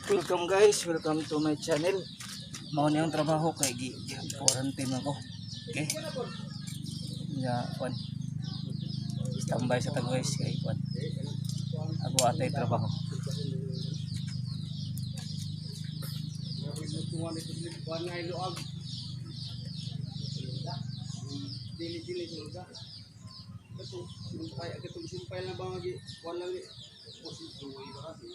Welcome guys, welcome to my channel. Mao ni ang trabaho kay gi quarantine ako. Okay. Ya, kwan. Standby sa tag guys kay kwan. Ako atay trabaho. Dili-dili sa lugar. Kato, simpay, katong simpay lang ba nga gi, wala li. O si Duway ba kasi?